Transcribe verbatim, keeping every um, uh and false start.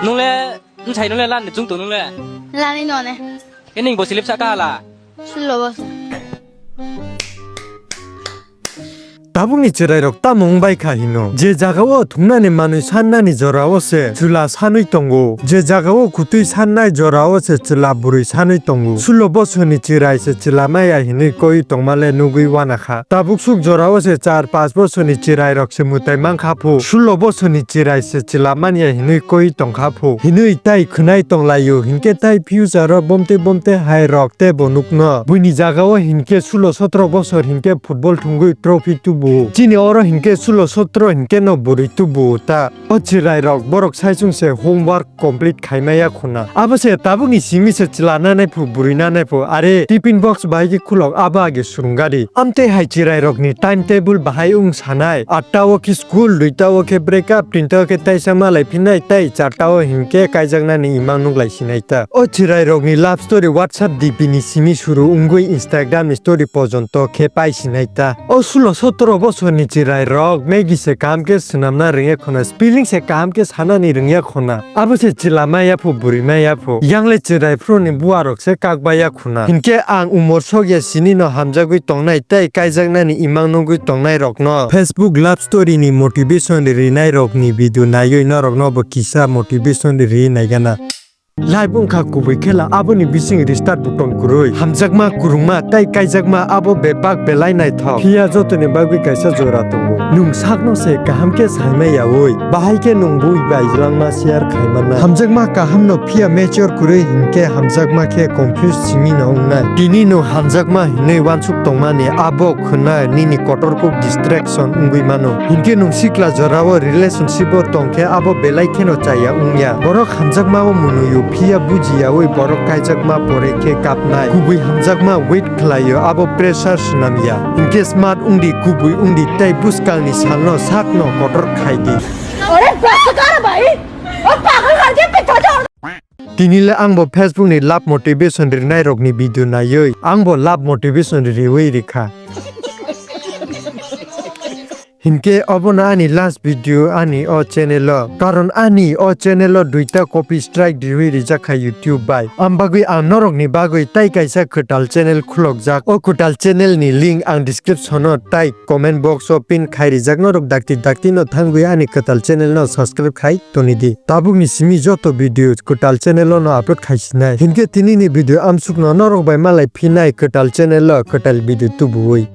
Nungle, nsai nungle lan ni chungto nungle. Lani none. Ining bo silip saka hala. Sulo bosor. Tabukni chwrairok tamo wngbai kha hino? Je jagao thumnani manwi sannani jorao se chwla sanwi tongo, je jagao kwtwi sannai jorao se chwla bwrwi sanwi tongo. Sulo bosorni chwrai se chwla maya hinwi koi tongmale nugwi wana kha. Tabuk suk jorao se char panch bosorni chwrairok se mwtai mankha phu, sulo bosorni chwrai se chwla manya hinwi koi tongkha phu hinwi tai khwnai tonglaio, hinkhe tai future o bomte bomte hai rok tei bo nukno. Buini jagao hinkhe sulo sotro bosor hinkhe football thwngwi trophy tubu. Chini oro hinkhe sulo sotro hinkhe no bwrwi tubu ta. O chwrai rok borok saichung se homework complete khaimaya khuna. Abo se tabukni simi se chwla nanai phu bwrwi nanai phu. Are tiffin box bahai khe khulok abo age surungari. Amtwi hai chwrai rokni time table bahai wng sanai. Atta o khe school, duita o khe break up, tinta o khe taisa malai phinai, tai charta o hinkhe kaijaknani imang nuklai sinai ta. O chwrai rokni love story WhatsApp D P ni simi suru wngwi Instagram ni story pojonto khe pai sinai ta. O sulo sotro bosorni chwrai rok Maggie se kaham khe swnamna rwngya khuna, spelling se kaham khe sanani rwngya khuna. Abo se chwla maya phu bwrwi maya phu. Yangle chwrai phuru ni buarok se kak baya khuna. Hinkhe ang umor sokya sini no hamjagwi tongnai tei kaijaknani imang nugwi tongnai rokno Facebook love story ni motivation rinai rokni video naiwi norokno bo kisa motivation ri naigana. Life wngkha kubui khela, aboni bising restart button kwrwi. Hamjakma, kwrwngma tei kaijakma abo bebak belai naithok. Phiya jotoni bagwi kaisa jora tongo. Nwng sakno se kaham khe saimai yaui. Bahai khe nwng bui bai ijlangma share khaimannai. Hamjakma kahamno phiya mature kwrwi hinkhe hamjakma khe confuse simino wngnai. Tini nwng hamjakma hinwi uansuk tongmani abo khwna nini kotorkuk distraction wngwi mano. Hinkhe nwng sikla jorao relationship o tongkhe abo belai kheno chaya wngya. Borok hamjakma o mwnwio phiya bujiyaui borok kaijakma pore khe kapnai. Kubui hamjakma wait khlaio, abo pressure swnamya. Hinkhe smart wngdi, kubui wngdi tei bwskalni salno sakno kotor khaidi. अरे बस कर भाई, अब पागल करके पिटा जा। Tini le ang bo Facebook ni love motivation rinai rokni video naiwi ang bo love motivation riwi rikha. Hinkhe obono ani last video ani o channel o, karon ani o channel o duita copy strike riwi rijak kha YouTube bai. Am bagwi ang norokni bagwi tai kaisa kwtal channel khulokjak. O kwtal channel ni link ang description o tai comment box o pin khai rijak, norok dakti dakti no thangwi ani kwtal channel no subscribe khai toni di. Tabukni simi joto video kwtal channel o no upload khai sinai. Hinkhe tini ni video amsuk no norok bai malai phinai kwtal channel o kwtal video tubuwi.